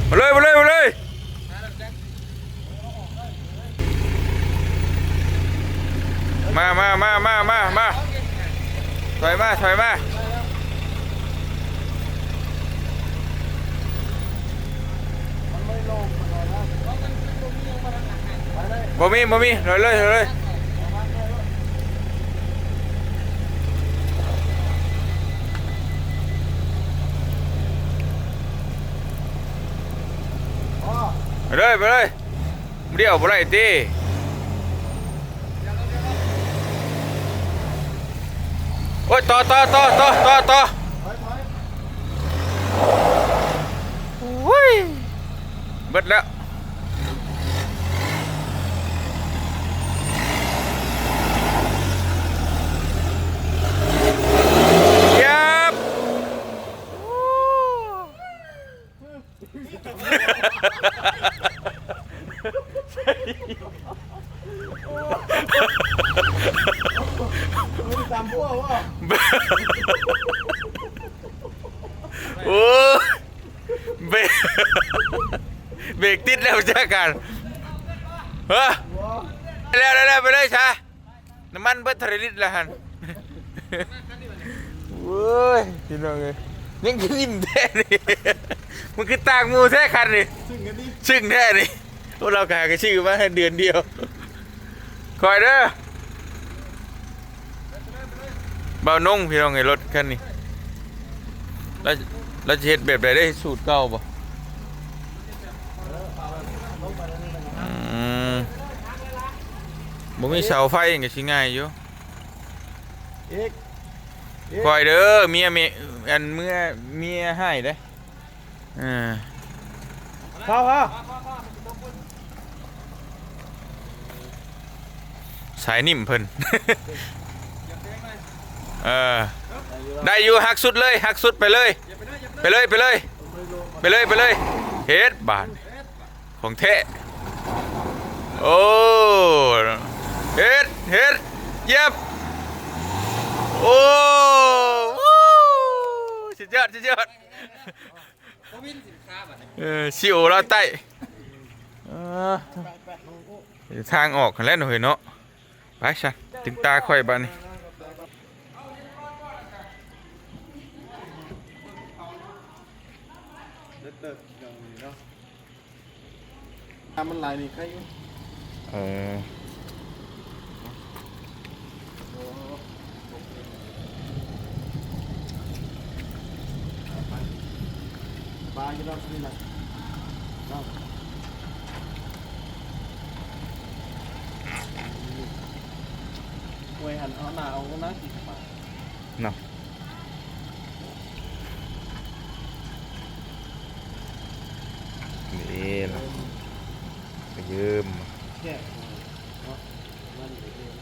ໄປເລີຍ ໄປເລີຍ ໄປເລີຍ ມາ ມາ ມາ ມາ ມາ ມາ ຖອຍມາ ຖອຍມາ. ບໍ່ມີ ບໍ່ມີ ຖອຍເລີຍ ຖອຍເລີຍ ໄປເລີຍ ໄປເລີຍ. ດຽວບໍ່ໄດ້ຕິ. ໂອ້ຍ ຕໍ່ ຕໍ່ ຕໍ່ ຕໍ່ ຕໍ່ ໂອ້ຍ ເບິດແລ້ວ. ໂອ້ ເບ ເບຣກຕິດແລ້ວຈັກການ ເອີ ແລ້ວ ແລ້ວ ແລ້ວ ໄປເລີຍຊະ. ນ້ຳມັນເບິດເທົ່າໃດລິດລະຫັ້ນ? ໂອ້ຍ ພີ່ນ້ອງເອີຍ ຍັງຄືອີ່ມແທ້ນີ້ ມັນຄືຕ່າງໝູ່ແທ້ຄັນນີ້ ຊຶ້ງແທ້ນີ້. ໂອ້ ລາວກະຫາກະຊື້ມາໃຫ້ເດືອນດຽວ. ຄ່ອຍເດີ ບ່າວນົງ ພີ່ນ້ອງເອີຍ ລົດຄັນນີ້ ລາວ ລາວຈະເຮັດແບບໃດເດ້? ສູດເກົ່າບໍ່? ອືມ ບໍ່ມີເສົາໄຟກໍຊິງ່າຍຢູ່. ອີກ ອີກ ຄ່ອຍເດີ ເມຍ ເມຍ ອັນ ເມຍ ເມຍຮ້າຍເດ້. ເອີ ພໍ ພໍ ສາຍໜິ້ມເພິ່ນ ເອີ ໄດ້ຢູ່ ຫັກສຸດເລີຍ ຫັກສຸດ ໄປເລີຍ ໄປເລີຍ ໄປເລີຍ ໄປເລີຍ ໄປເລີຍ. ເຮັດບາດ ຂອງແທ້. ໂອ້ ເຮັດ ເຮັດ ຢຽບ. ໂອ້ ສຸດຍອດ ສຸດຍອດ. ເອີ ຊິໂອລາວໃຕ້ ເອີ ທາງອອກຫັ້ນແຫຼະເນາະເຮີຍເນາະ. ໄປຊັ້ນ ເຖິງຕາຂ້ອຍບາດນີ້. ນ້ຳມັນໄຫຼນີ້ໄຄຢູ່. ເອີ ໂອ້ ສະບາຍຢູ່ດອກນີ້ນະເນາະ. ໂອ້ຍ ຫັ້ນເອົາໜ້າເອົາໜ້າ ເນາະ. ນີ້ລະ ກະຢືມ ແຊບເນາະ ມັນກະຢືມ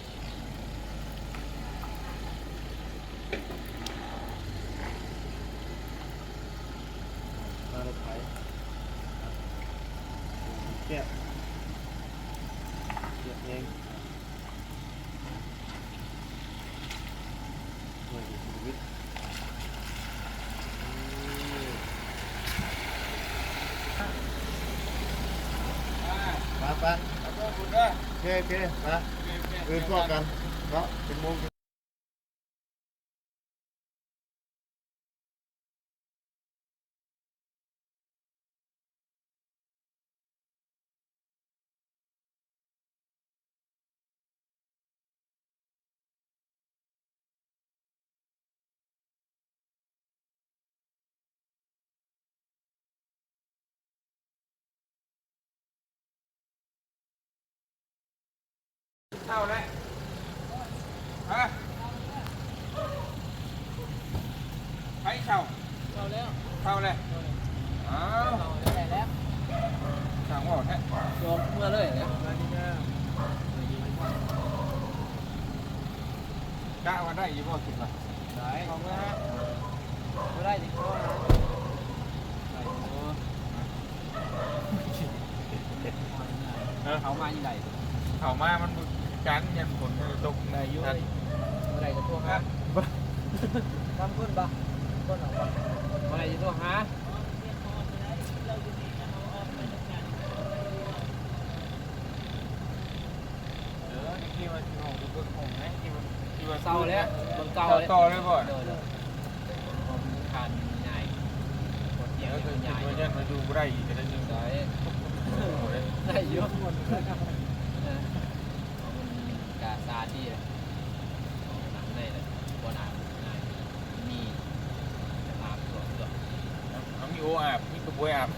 ມາລົດໄຟ ແຊບ ແຊບແຮງ. ໄປ ໄປ ໂອເຄ ໂອເຄ ໄປ ອື່ນພໍ້ກັນເນາະ ເຈັດໂມງ. ເຊົາແລ້ວ ຮະ ໃຜເຊົາ? ເຊົາແລ້ວ ເຊົາແລ້ວ ເຊົາແລ້ວ ອ້າວ ເຊົາແລ້ວ ຊ່າງເວົ້າແທ້ ເມືອເລີຍແຫຼະ. ກະວ່າໄດ້ຢູ່ບໍ່? ຄິດວ່າໄດ້ ເຂົ້າເມືອ ບໍ່ໄດ້ ໄດ້ຢູ່ ເອີ ເຂົ້າມາຢູ່ໃດ ເຂົ້າມາມັນບໍ່ຈັນ ຢ້ານຝົນມັນຕົກ ໄດ້ຢູ່ ບໍ່ໄດ້ກໍໂທຫາ ທຳຄົນບໍ່ ຄົນອອກບໍ່ ບໍ່ໄດ້ກໍໂທຫາ. ເກົ່າແລ້ວ ເບິ່ງເກົ່າ ເຈົ້າຕໍ່ເລີຍບໍ່? ໂດຍ ໂດຍ ຂາດງ່າຍ ເອີ ກໍຄິດວ່າຢ້ານວ່າຢູ່ບໍ່ໄດ້ອີກກໍໄດ້ ໄດ້ ໄດ້ຢູ່ ເອີ ເພາະມັນກະສາດີແຫຼະ ເອົານ້ຳໃນແຫຼະ ບໍ່ໜາວງ່າຍ ມີ ຈະອາບຕົວເທື່ອ ເອົາມີໂອອາບ ມີກະບວຍອາບ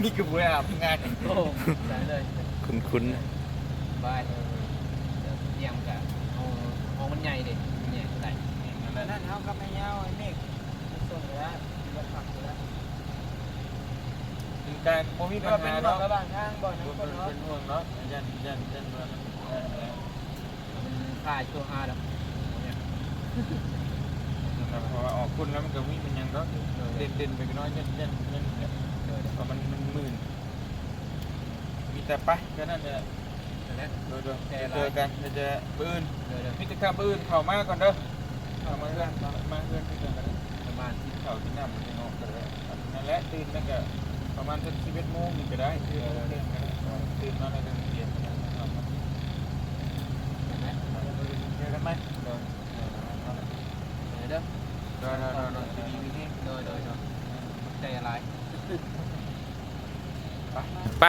ມີກະບວຍອາບງ່າຍ ໂອ້ ໄດ້ເລີຍ ຄຸ້ນໆ ສະບາຍ ຕຽມກະ ຫ້ອງມັນໃຫຍ່ເດ້ ໃຫຍ່ເທົ່າໃດ ນັ້ນເຮົາກັບແມ່ຍາວ ໄອ້ເມກ ໄປສົ່ງກໍໄດ້ ຢູ່ວັດພັກກໍໄດ້ ຄືການບໍ່ມີບັນຫາເນາະ ເປັນຫ່ວງລະຫວ່າງທາງບໍ່ນຳຄົນເນາະ ເປັນຫ່ວງເນາະ ຢ້ານ ຢ້ານ ຢ້ານວ່າມັນ ມັນຄ່າໂທຫາດອກ ເພາະວ່າອອກຄົນແລ້ວມັນກໍມີເປັນຫຍັງດອກ ເດັ່ນໆ ໄປກໍນ້ອຍ ຢ້ານ ຢ້ານ ຢ້ານ ເພາະມັນ ມັນມື່ນ ມີແຕ່ໄປ ແຄ່ນັ້ນແຫຼະ ໂດຍໆ ເຈີກັນ ມີແຕ່ມື້ອື່ນ ມີແຕ່ຄ່ຳມື້ອື່ນເຂົ້າມາກ່ອນເດີ ເຂົ້າມາເຮືອນ ມາເຮືອນຄືກັນກໍໄດ້ ປະມານກິນເຂົ້າກິນນ້ຳ ຈັ່ງອອກກໍໄດ້ ນັ້ນແຫຼະ ຕື່ນແລ້ວກໍປະມານສັກສິບເອັດໂມງນີ້ກໍໄດ້ ເອີ ຕື່ນມາແລ້ວກໍເຕຍມ ເຈີກັນໃໝ່ ໂດຍ ໂດຍ ໂດຍ ໂດຍ ໂດຍ ໂດຍ ໂດຍ ໂດຍ ໂດຍ ຂອບໃຈຫຼາຍ ໄປ ໄປ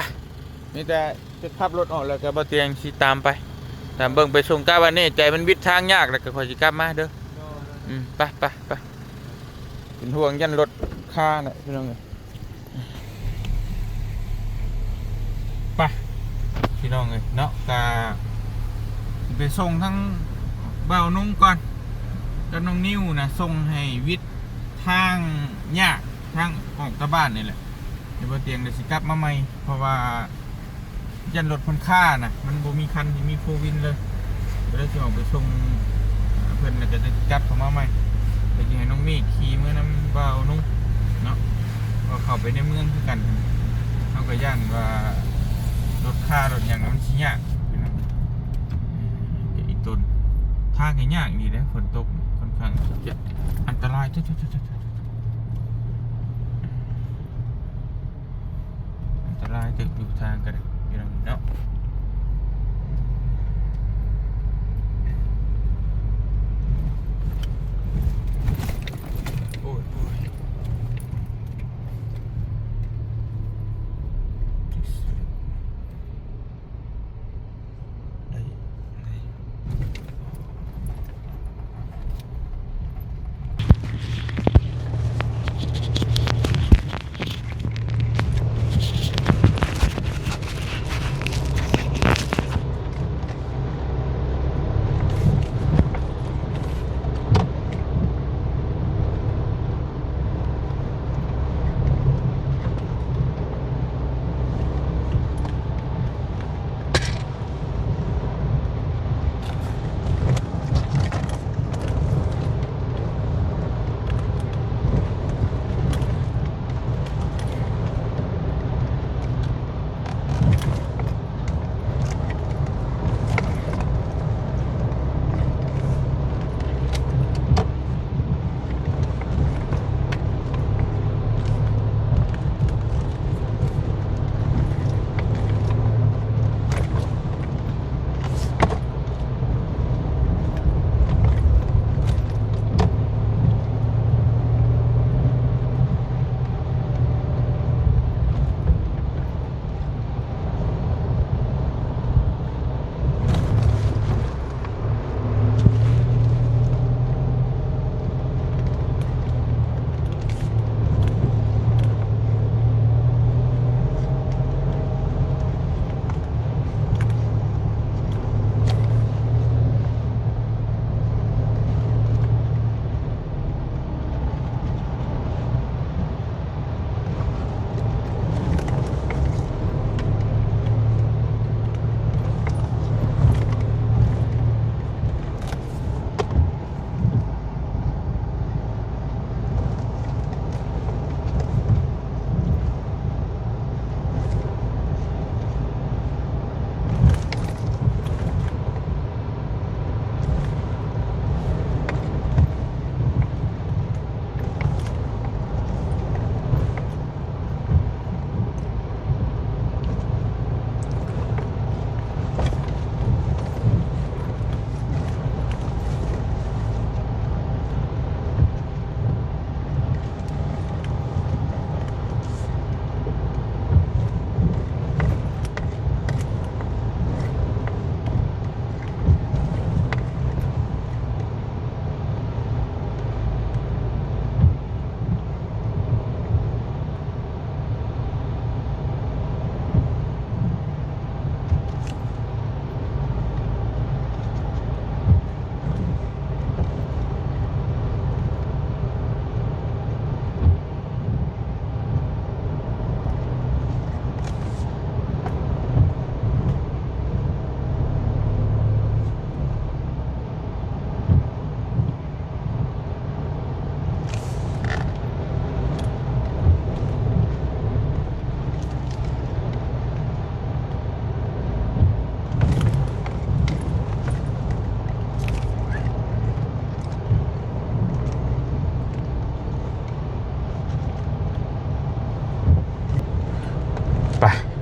ມີແຕ່ ຈະຂັບລົດອອກແລ້ວກໍບໍ່ຕຽງຊິຕາມໄປ ຕາມເບິ່ງໄປສົ່ງ ກະວ່າແນ່ໃຈມັນວິດທາງຍາກແລ້ວກໍຂ້ອຍຊິກັບມາເດີ ອືມ ໄປ ໄປ ໄປ ເປັນຫ່ວງຢ້ານລົດຄາແຫຼະພີ່ນ້ອງເອີຍ ໄປ ພີ່ນ້ອງເອີຍເນາະ ກະຊິໄປສົ່ງທັງບ່າວນົງກ່ອນ ກັບນ້ອງນິວນະ ສົ່ງໃຫ້ວິດທາງຍາກ ທາງອອກຕາບ້ານນີ້ແຫຼະ ດຽວບໍ່ຕຽງກໍຊິກັບມາໃໝ່ ເພາະວ່າຢ້ານລົດເພິ່ນຄານະ ມັນບໍ່ມີຄັນທີ່ມີໂຟວີນເລີຍ ກໍເລີຍຊິອອກໄປສົ່ງເພິ່ນ ແລ້ວກໍຈະກັບເຂົ້າມາໃໝ່ ກໍຊິໃຫ້ນ້ອງເມກຂີ່ເມືອນຳບ່າວນົງເນາະ ເພາະເຂົ້າໄປໃນເມືອງຄືກັນ ເຮົາກໍຢ້ານວ່າລົດຄາລົດຫຍັງມັນຊິຍາກ ພີ່ນ້ອງ ອີກຕົ້ນ ທາງກໍຍາກດີເດ້ ຝົນຕົກຂ້ອນຂ້າງຈະອັນຕະລາຍ ອັນຕະລາຍເຕີບຢູ່ທາງກໍໄດ້ ພີ່ນ້ອງເນາະ ໂອ້ຍ ໂອ້ຍ ໄດ້ ໄດ້.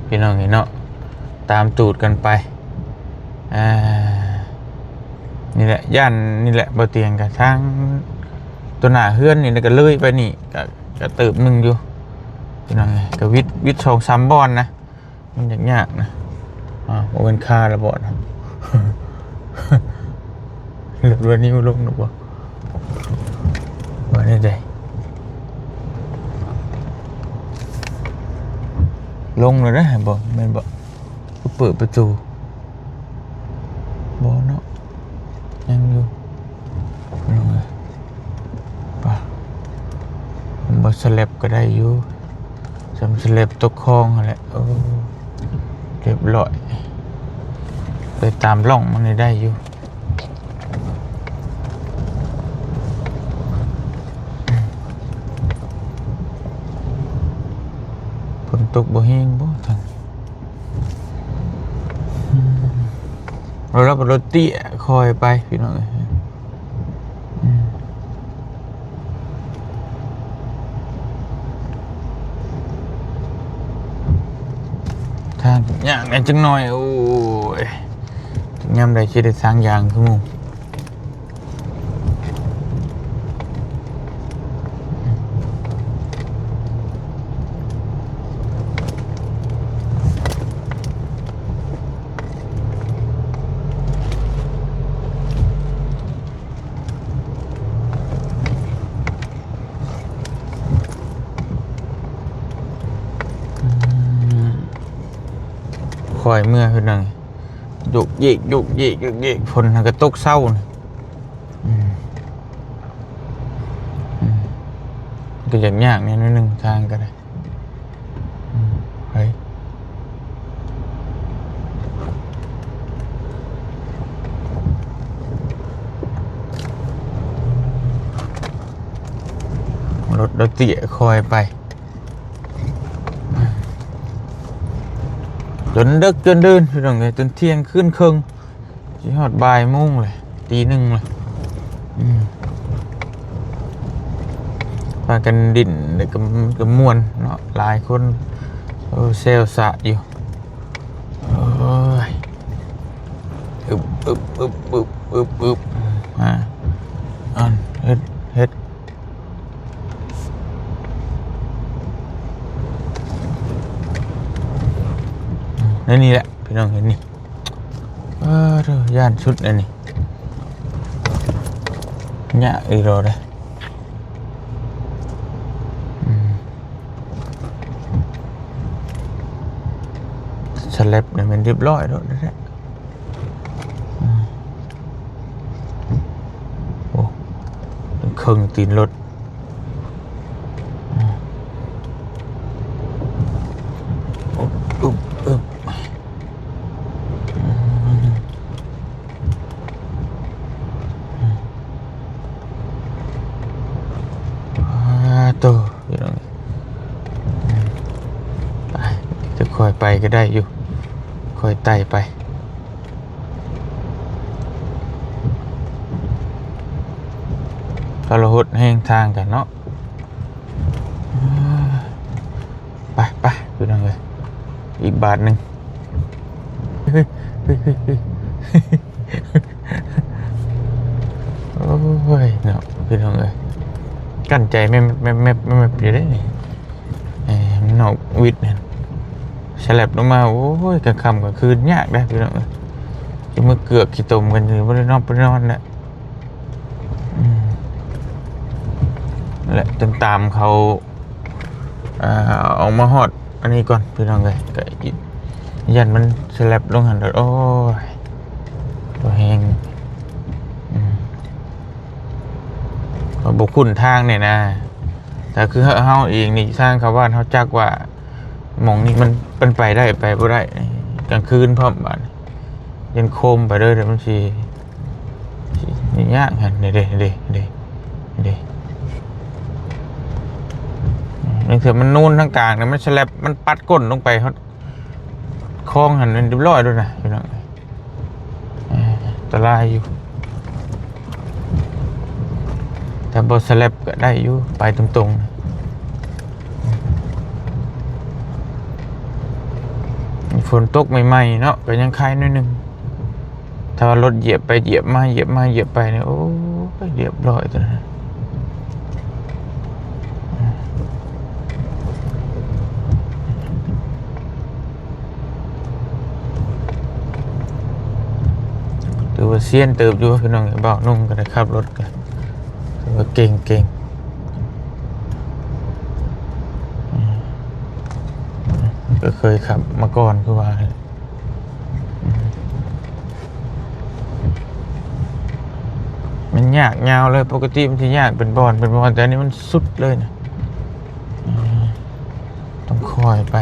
ພີ່ນ້ອງເອີຍເນາະ ຕາມຕູດກັນໄປ. ອ່າ ນີ້ແຫຼະ ຢ້ານນີ້ແຫຼະ ບໍ່ຕຽງກະທາງ ຕົວໜ້າເຮືອນນີ້ກະເລີຍໄປນີ້ ກະ ກະເຕີບໜຶ່ງຢູ່ ພີ່ນ້ອງເອີຍ. ກະວິດ ວິດສອງສາມບ່ອນນະ ມັນຍາກໆນະ. ອ້າວ ບໍ່ແມ່ນຄາລະບໍ່ນະ? ລົດວ່ານິ້ວລົງນະບໍ່? ວ່າແນວໃດ? ລົງແລ້ວເດ້ ບໍ່ແມ່ນບໍ່? ຄືເປີດປະຕູ ບໍ່ເນາະ ຍັງຢູ່ ພີ່ນ້ອງເອີຍ. ປະ ບໍ່ສະແລັບກະໄດ້ຢູ່ ສ່ຳສະແລັບຕົກຄອງຫັ້ນແຫຼະ. ໂອ້ ຮຽບຮ້ອຍ ໄປຕາມຮ່ອງມັນນີ້ໄດ້ຢູ່. ຝົນຕົກບໍ່ແຮງບໍ່ທາງ? ອືມ ເອົາລະ ລົດເຕ້ຍ ຄ່ອຍໄປ ພີ່ນ້ອງເອີຍ. ອືມ ທາງຍາກແດ່ຈັກໜ້ອຍ. ໂອ້ຍ ຍາມໃດຊິໄດ້ສາງຢາງຄືໝູ່? ຄ່ອຍເມືອ ພີ່ນ້ອງ ໂຍກເຢກ ໂຍກເຢກ ໂຍກເຢກ ຝົນຫັ້ນກະຕົກເຊົານີ້. ອືມ ອືມ ກະຢາກຍາກແດ່ໜ້ອຍໜຶ່ງ ທາງກະໄດ້. ອືມ ໄປ ລົດ ລົດເຕ້ຍ ຄ່ອຍໄປ ຈົນເດິກຈົນເດີນ ພີ່ນ້ອງເອີຍ ຈົນທ່ຽງຄືນເຄິ່ງ. ຊິຮອດບ່າຍໂມງແຫຼະ ຕີໜຶ່ງແຫຼະ. ອືມ ພາກັນຫຼິ້ນ ແລ້ວກະ ກະມ່ວນເນາະ ຫຼາຍຄົນ ໂອ້ ແຊວສະຢູ່. ໂອ້ຍ ອຶບ ອຶບ ອຶບ ອຶບ ອຶບ ອຶບ ອ່າ ອັນ ເຮັດ ເຮັດ ໃນນີ້ແຫຼະ ພີ່ນ້ອງ ເຫັນນີ້. ເອີ ໂທ້ ຢ້ານສຸດແລ້ວນີ້ ຍາກອີ່ຫຼີເດ້. ອືມ ສະແລັບນີ້ແມ່ນຮຽບຮ້ອຍໂລດແທ້. ອືມ ໂອ້ ເຄິ່ງຕີນລົດ. ອືມ ອຶບ ອຶບ ອືມ ອືມ ອາ ໂຕ ພີ່ນ້ອງ ອືມ ໄປ ຈະຄ່ອຍໄປກະໄດ້ຢູ່ ຄ່ອຍໄຕ່ໄປ. ກໍລະຫົດແຮງທາງກັນເນາະ. ໄປ ໄປ ພີ່ນ້ອງເອີຍ ອີກບາດໜຶ່ງ. ໂອ້ຍເນາະ ພີ່ນ້ອງເອີຍ ກັ້ນໃຈແມບໆໆໆຢູ່ເດ້ນີ້. ເອີ ມັນນອກວິດນັ້ນ ສະແລັບລົງມາ ໂອ້ຍ ກາງຄ່ຳກາງຄືນຍາກເດ້ພີ່ນ້ອງເອີຍ ຊິມາເກືອກຂີ້ຕົມກັນຢູ່ ບໍ່ໄດ້ນອນ ບໍ່ໄດ້ນອນແຫຼະ. ອືມ ແຫຼະ ຈົນຕາມເຂົາ ອ່າ ອອກມາຮອດອັນນີ້ກ່ອນ ພີ່ນ້ອງເອີຍ ກະຢ້ານມັນສະແລັບລົງຫັ້ນ ໂອ້ຍ ບໍ່ແຮງ. ອືມ ເຂົາບໍ່ຄຸ້ນທາງນີ້ນະ ແຕ່ຄືເຮົາເອງນີ້ ທາງເຂົ້າບ້ານເຮົາຈັກວ່າ ໝ່ອງນີ້ມັນ ມັນໄປໄດ້ໄປບໍ່ໄດ້ ກາງຄືນພ້ອມ ບາດນີ້ຢ້ານໂຄມໄປເດີ ດຽວມັນຊິ ຊິຍາກຫັ້ນ ເດ້ ເດ້ ເດ້ ເດ້ ເດ້. ລາງເທື່ອມັນນູນທາງກາງ ແລ້ວມັນສະແລັບ ມັນປັດກົ້ນລົງໄປຮອດ ຄອງຫັ້ນ ມັນຮຽບຮ້ອຍໂລດນະ ພີ່ນ້ອງເອີຍ ອັນຕະລາຍຢູ່. ຖ້າບໍ່ສະແລັບກະໄດ້ຢູ່ ໄປຕົງໆ. ຝົນຕົກໃໝ່ໆເນາະ ກໍຍັງຄາຍໜ້ອຍໜຶ່ງ. ຖ້າວ່າລົດຢຽບໄປຢຽບມາ ຢຽບມາຢຽບໄປນີ້ ໂອ້ຍ ລຽບຮ້ອຍຕົວນັ້ນ. ຖືວ່າຊຽນເຕີບຢູ່ພີ່ນ້ອງ. ບ່າວນຸ່ງກໍໄດ້ຂັບລົດ ຖືວ່າເກັ່ງໆ ອືມ ກໍເຄີຍຂັບມາກ່ອນຄືວ່າ. ມັນຍາກຍາວເລີຍ. ປົກກະຕິມັນຊິຍາກເປັນບ່ອນເປັນບ່ອນ ແຕ່ອັນນີ້ມັນສຸດເລີຍນະ. ອືມ ຕ້ອງຄ່ອຍໄປ.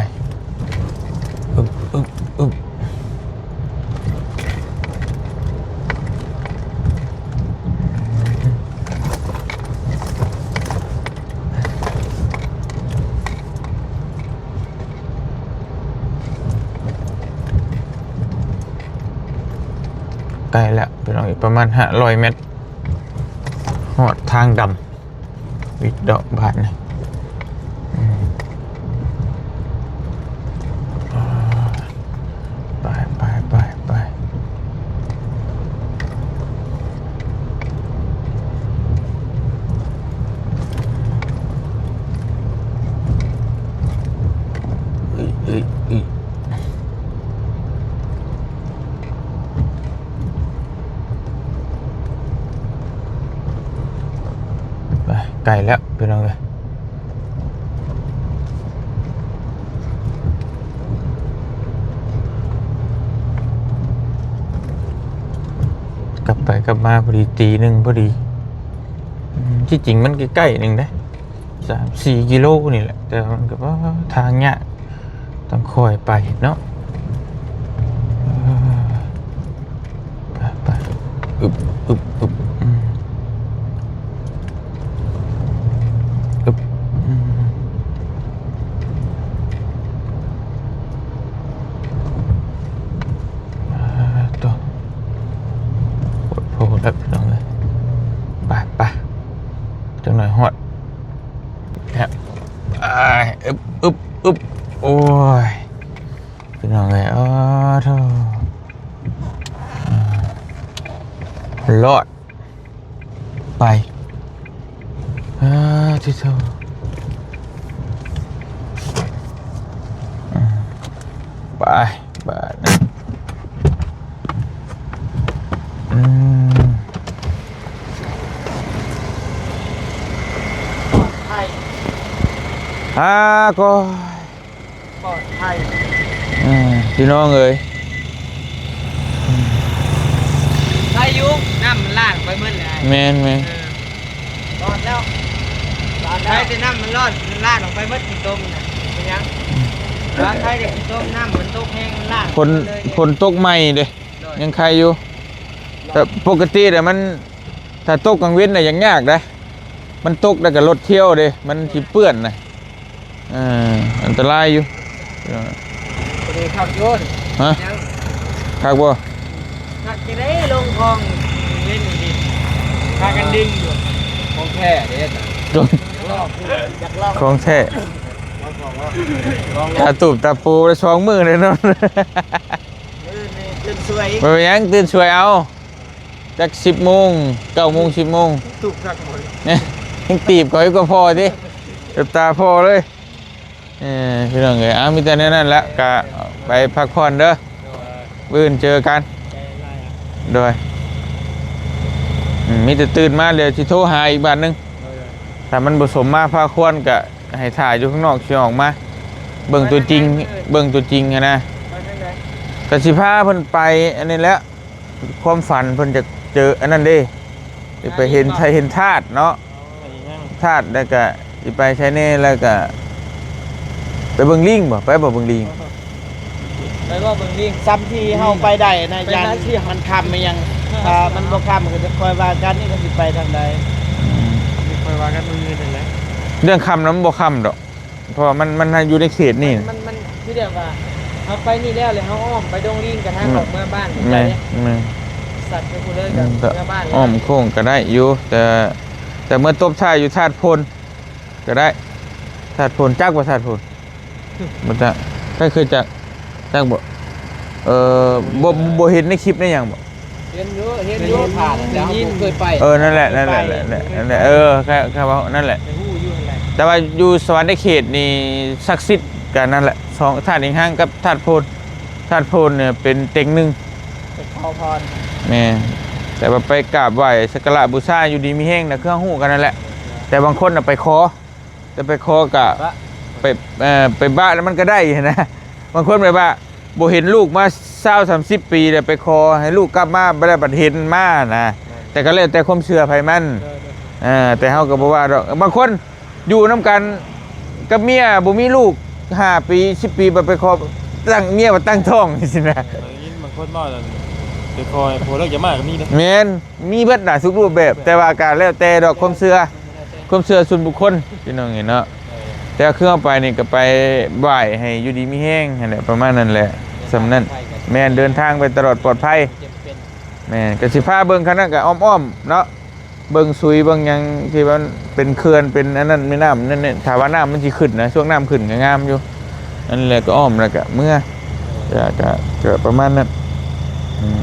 ອຶບ ອຶບ ອຶບ. ໃກ້ແລ້ວພີ່ນ້ອງ ອີກປະມານຫ້າຮ້ອຍແມັດ ຮອດທາງດຳ. ວິດເດາະບາດນີ້. ອືມ ອ່າ ໄປ ໄປ ໄປ ໄປ. ເອີຍ ເອີຍ ເອີຍ. ໄປ ໃກ້ແລ້ວພີ່ນ້ອງເອີຍ. ກັບໄປກັບມາພໍດີຕີໜຶ່ງພໍດີ. ອືມ ທີ່ຈິງມັນໃກ້ໆໜຶ່ງເດ້ ສາມສີ່ກິໂລນີ້ແຫຼະ ແຕ່ວ່າມັນກໍ ໂອ້ ທາງຍາກ ຕ້ອງຄ່ອຍໄປເນາະ. ເອີ ໄປ ໄປ ອຶບ ອຶບ ອຶບ ອືມ ອຶບ ອືມ ອ່າ ໂຕ ໂພດໂພແລ້ວພີ່ນ້ອງເອີຍ. ໄປ ໄປ ຈັກໜ້ອຍຮອດແລ້ວ. ອ້າຍ ອຶບ ອຶບ ອຶບ ໂອ້ຍ ພີ່ນ້ອງເອີຍ ໂອ້ໂທ ລອດ ໄປ ອາ ທິໂທ ອາ ໄປ ບາດນີ້ ອືມ ປອດໄພ ອາ ກໍ ປອດໄພ ເອີ ພີ່ນ້ອງເອີຍ ໄພຢູ່ ນ້ຳມັນຫຼາກໄປໝົດແລ້ວ. ແມ່ນໆ ເອີ ລອດແລ້ວ ລອດແລ້ວ ໄພແຕ່ນ້ຳມັນລອດ ມັນຫຼາກອອກໄປໝົດ ຂີ້ຕົມນະ ເປັນຫຍັງ? ອືມ ວ່າໄພແຕ່ຂີ້ຕົມ ນ້ຳມັນຕົກແຮງ ມັນຫຼາກ ຝົນ ເລີຍ ຝົນຕົກໃໝ່ເດ້ ໂດຍ ຍັງໄຄຢູ່ ແຕ່ປົກກະຕິນະ ມັນ ຖ້າຕົກກາງເວັນນະ ຍັງຍາກເດ້ ມັນຕົກແລ້ວກໍລົດທ່ຽວເດ້ ມັນຊິເປື້ອນນະ. ເອີ ອັນຕະລາຍຢູ່ ເອີ ພໍດີຄັກຢູ່ ຮະ ຍັງ ຄັກບໍ່? ຄັກຈັ່ງໃດ ລົງຄອງເວັນນີ້ ພາກັນດຶງຢູ່ ຂອງແທ້ເດ້ ຂອງ ຢາກລອງ ຂອງແທ້ ລອງ ລອງ ຕາຕູບຕາປູໄດ້ສອງມື້ເລີຍເນາະ. ມື້ນີ້ຕື່ນສວຍ ບໍ່ເປັນຫຍັງ ຕື່ນສວຍເອົາ. ຈັກສິບໂມງ ເກົ້າໂມງ ສິບໂມງ ຕຸກຄັກໝົດ ຍັງຕີບຂ້ອຍກໍພໍຕິ ເກັບຕາພໍເລີຍ. ເອີ ພີ່ນ້ອງເອີຍ ເອົາ ມີແຕ່ແນວນັ້ນແຫຼະ ກະໄປພັກຜ່ອນເດີ ມື້ອື່ນເຈີກັນ ໂດຍ ອືມ ມີແຕ່ຕື່ນມາ ດຽວຊິໂທຫາອີກບາດໜຶ່ງ ໂດຍ ໂດຍ ຖ້າມັນບໍ່ສົມມາພາຄວນ ກະໃຫ້ຖ້າຢູ່ຂ້າງນອກ ຊິອອກມາ ເບິ່ງຕົວຈິງ ເບິ່ງຕົວຈິງຫັ້ນນະ ໄປທາງໃດ? ກະຊິພາເພິ່ນໄປອັນນີ້ແຫຼະ ຄວາມຝັນເພິ່ນຢາກເຈີອັນນັ້ນເດ້ ຢາກໄປເຫັນ ໄປອີກບໍ່? ໄປເຫັນທາດເນາະ ໄປອີກຫຍັງ? ທາດ ແລ້ວກະຊິໄປໃສແດ່ ແລ້ວກະໄປເບິ່ງລີງບໍ່? ໄປບໍ່ເບິ່ງລີງ? ໄປບໍ່ເບິ່ງລີງ? ສ່ຳທີ່ເຮົາໄປໄດ້ນະ ໄປ ຢ້ານ ຫຼາຍທີ່ ມັນຄ່ຳອີ່ຫຍັງ ຖ້າມັນບໍ່ຄ່ຳກໍຈະຄ່ອຍວ່າກັນ ນີ້ກໍຊິໄປທາງໃດ ອືມ ຄ່ອຍວ່າກັນມື້ອື່ນນັ້ນແຫຼະ ເລື່ອງຄ່ຳນະ ມັນບໍ່ຄ່ຳດອກ. ເພາະວ່າມັນ ມັນຢູ່ໃນເຂດນີ້ ມັນ ມັນ ມັນຄືແບບວ່າເຮົາໄປນີ້ແລ້ວ ແລ້ວເຮົາອ້ອມໄປດົງລີງ ກະທາງອອກເມືອບ້ານ ແມ່ນ ແມ່ນ ສັດໄປພຸ້ນເລີຍ ອືມ ກະເມືອບ້ານ ອ້ອມໂຄ້ງກະໄດ້ຢູ່ ແຕ່ ແຕ່ເມືອຕົບທ້າຍຢູ່ທາດໂພນກະໄດ້ ທາດໂພນ ຈັກບໍ່ທາດໂພນ ບໍ່ຈັກ ໃຜເຄີຍຈັກ ຈັກບໍ່ ເອີ ບໍ່ ບໍ່ເຫັນໃນຄລິບໃນຫຍັງບໍ່? ເຫັນຢູ່ ເຫັນຢູ່ ຜ່ານ ແຕ່ເຮົາບໍ່ເຄີຍໄປ. ເອີ ນັ້ນແຫຼະ ນັ້ນແຫຼະ ນັ້ນແຫຼະ ເອີ ແຄ່ ແຄ່ວ່ານັ້ນແຫຼະ ໄປຮູ້ຢູ່ຫັ້ນແຫຼະ. ແຕ່ວ່າຢູ່ສະຫວັນນະເຂດນີ້ສັກສິດກັນນັ້ນແຫຼະ ສອງ ທາດອີງຮັງກັບທາດໂພນ. ທາດໂພນນີ້ເປັນເຕັງໜຶ່ງ ໄປຂໍພອນ. ແມ່ນ ແຕ່ວ່າໄປກາບໄຫວ້ສັກກາລະບູຊາຢູ່ດີມີແຮງນະ ຄືເຮົາຮູ້ກັນນັ້ນແຫຼະ. ແຕ່ບາງຄົນນະໄປຂໍ ແຕ່ໄປຂໍກະ ບະ ໄປ ເອີ ໄປບະແລ້ວມັນກະໄດ້ຫັ້ນນະ. ບາງຄົນແບບວ່າບໍ່ເຫັນລູກມາຊາວສາມສິບປີ ແລ້ວໄປຂໍໃຫ້ລູກກັບມາ ບາດໃດບັດເຫັນມານະ. ແມ່ນ ແຕ່ກະແລ້ວແຕ່ຄວາມເຊື່ອໃຜມັນ. ເອີ ເອີ ແຕ່ເຮົາກະບໍ່ວ່າດອກ. ບາງຄົນຢູ່ນຳກັນກັບເມຍ ບໍ່ມີລູກຫ້າປີ ສິບປີ ບາດໄປຂໍຕັ້ງ ເມຍບາດຕັ້ງທ້ອງຈັ່ງຊີ້ນະ. ເອີ ໄດ້ຍິນບາງຄົນເວົ້ານັ້ນ ໄປຂໍໃຫ້ຜົວເລີກຢາກມາກະມີເດ້. ແມ່ນ ມີເບິດນະ ທຸກຮູບແບບ ແຕ່ວ່າກະແລ້ວແຕ່ດອກຄວາມເຊື່ອ ຄວາມເຊື່ອສ່ວນບຸກຄົນ ພີ່ນ້ອງເອີຍເນາະ. ແຕ່ຄືເຮົາໄປນີ້ກະໄປໄຫວ້ໃຫ້ຢູ່ດີມີແຮງຫັ້ນແຫຼະ ປະມານນັ້ນແຫຼະ ສ່ຳນັ້ນ. ແມ່ນ ເດີນທາງໄປຕະຫຼອດປອດໄພ. ແມ່ນ ກະຊິພາເບິ່ງຄັນນັ້ນກະອ້ອມໆເນາະ ເບິ່ງສຸຍເບິ່ງຫຍັງທີ່ມັນເປັນເຂື່ອນເປັນອັນນັ້ນ ແມ່ນ້ຳນັ້ນ ຖ້າວ່ານ້ຳມັນຊິຂຶ້ນນະ ຊ່ວງນ້ຳຂຶ້ນກະງາມຢູ່. ອັນແຫຼະກະອ້ອມແລ້ວກະເມືອ ກະ ກະ ກະປະມານນັ້ນ. ອືມ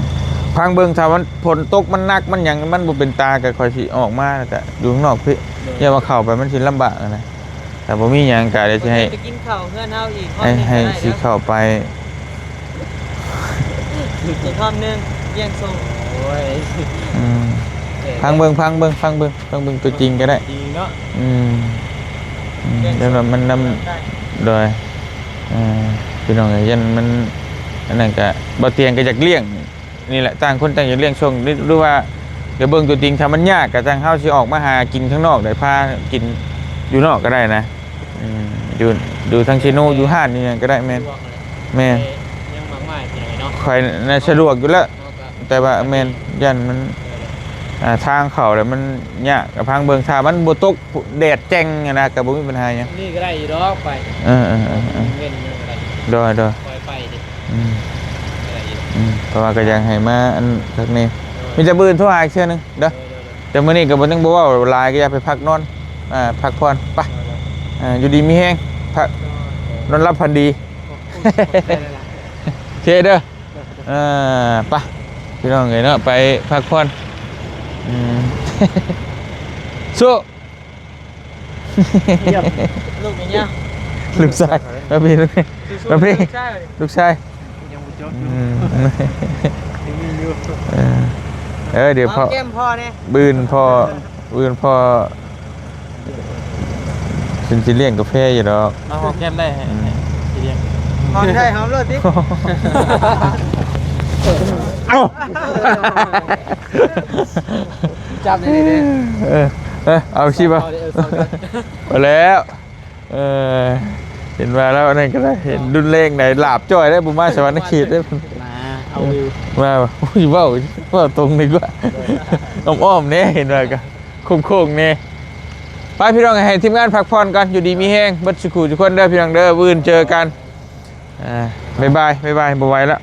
ພັງເບິ່ງ ຖ້າມັນຝົນຕົກມັນໜັກມັນຫຍັງ ມັນບໍ່ເປັນຕາ ກະຂ້ອຍຊິອອກມາ ແລ້ວກະຢູ່ຂ້າງນອກພີ້. ໂດຍ ຢ້ານວ່າເຂົ້າໄປມັນຊິລຳບາກຫັ້ນນະ. ຖ້າບໍ່ມີຫຍັງກະດຽວຊິໃຫ້ ໄປກິນເຂົ້າເຮືອນເຮົາອີກ ໃຫ້ ໃຫ້ຊິເຂົ້າໄປ ອີກຮອບໜຶ່ງ ລ້ຽງສົ່ງ. ໂອ້ຍ ອືມ ເອີ ພັງເບິ່ງ ພັງເບິ່ງ ພັງເບິ່ງ ຟັງເບິ່ງຕົວຈິງກະໄດ້ ຈິງເນາະ. ອືມ ອືມ ຢ້ານວ່າມັນນຳ ໂດຍ ເອີ ພີ່ນ້ອງເອີຍ ຢ້ານມັນ ອັນນັ້ນກະ ບໍ່ຕຽງກະຢາກລ້ຽງນີ້ແຫຼະ ຕ່າງຄົນຕ່າງຢາກລ້ຽງສົ່ງ ຫຼື ຫຼືວ່າ ດຽວເບິ່ງຕົວຈິງ ຖ້າມັນຍາກກະຈັ່ງເຮົາຊິອອກມາຫາກິນຂ້າງນອກ ໄດ້ພາກິນຢູ່ນອກກະໄດ້ນະ. ອືມ ຢູ່ ຢູ່ທາງເຊໂນ ຢູ່ຮ້ານຢູ່ຫຍັງກະໄດ້. ແມ່ນ ແມ່ນ ຍັງມາກມາຍພີ່ນ້ອງເນາະ ຂ້ອຍນະສະດວກຢູ່ແລ້ວ ເຮົາກະ ແຕ່ວ່າ ແມ່ນ ຢ້ານມັນ ເອີ ອ່າ ທາງເຂົ້າແລ້ວມັນຍາກ ກະພັງເບິ່ງ ຖ້າມັນບໍ່ຕົກແດດແຈ້ງຫັ້ນນະ ກະບໍ່ມີບັນຫາຫຍັງ. ນີ້ກະໄດ້ຢູ່ດອກໄປ ເອີ ເອີ ເອີ ເອີ ເວັນນີ້ກະໄດ້ ໂດຍ ໂດຍ ຄ່ອຍໄປເດ້. ອືມ ກະໄດ້ຢູ່ ອືມ ເພາະວ່າກະຢາກໃຫ້ມາອັນຄັກແນ່. ໂດຍ ມີແຕ່ມື້ອື່ນໂທຫາອີກເທື່ອໜຶ່ງເດີ. ໂດຍ ໂດຍ ໂດຍ ແຕ່ມື້ນີ້ກະບໍ່ ຍັງບໍ່ເວົ້າຫຼາຍ ກະຢາກໄປພັກນອນ ອ່າ ພັກຜ່ອນໄປ. ໂດຍ ໂດຍ ເອີ ຢູ່ດີມີແຮງ ພັກ ໂດຍ ໂດຍ ນອນຫຼັບຝັນດີ. ໂອ້ ໂອ້ ຂອບໃຈຫຼາຍໆ ໂອເຄເດີ. ເອີ ໄປ ພີ່ນ້ອງເອີຍເນາະ ໄປພັກຜ່ອນ. ອືມ ສູ້ ຢ້ຽມ ລູກເມຍ ລູກຊາຍ ມາພີ່ ມາພີ່ ລູກຊາຍ ລູກຊາຍ ຍັງບໍ່ຈົບ ອືມ ຍັງມີຢູ່ ເອີ ເອີ ດຽວພໍ່ ຫອມແກ້ມພໍ່ແດ່ ມື້ອື່ນພໍ່ ມື້ອື່ນພໍ່ ຊິ ຊິລ້ຽງກາແຟຢູ່ດອກ ມາຫອມແກ້ມໄດ້ ອືມ ຊິລ້ຽງ ຫອມໄດ້ຫອມໂລດຕິ ເອົ້າ ຈັບນີ້ເດ້ ເອີ ເອີ ເອົາຊິບໍ່ ເອົາເດ້ ເອົາເດ້ ເອົາແລ້ວ ເອີ ເຫັນວ່າແລ້ວນັ້ນກະໄດ້ ເຫັນດຸນແຮງໃດ ຫຼາບຈ້ອຍໄດ້ ບໍ່ມາສະຫວັນນະເຂດໄດ້ ມາເອົາວິວ ມາ ໂອ້ຍ ເວົ້າ ເວົ້າຕົງດີກວ່າ ອ້ອມໆແດ່ ເຫັນວ່າກະໂຄ້ງໆແດ່. ໄປພີ່ນ້ອງ ໃຫ້ທີມງານພັກຜ່ອນກ່ອນ ຢູ່ດີມີແຮງເບິດສູ່ຜູ້ສູ່ຄົນເດີພີ່ນ້ອງເດີ ມື້ອື່ນເຈີກັນ ອ່າ ບາຍບາຍ ບາຍບາຍ ບໍ່ໄຫວລະ.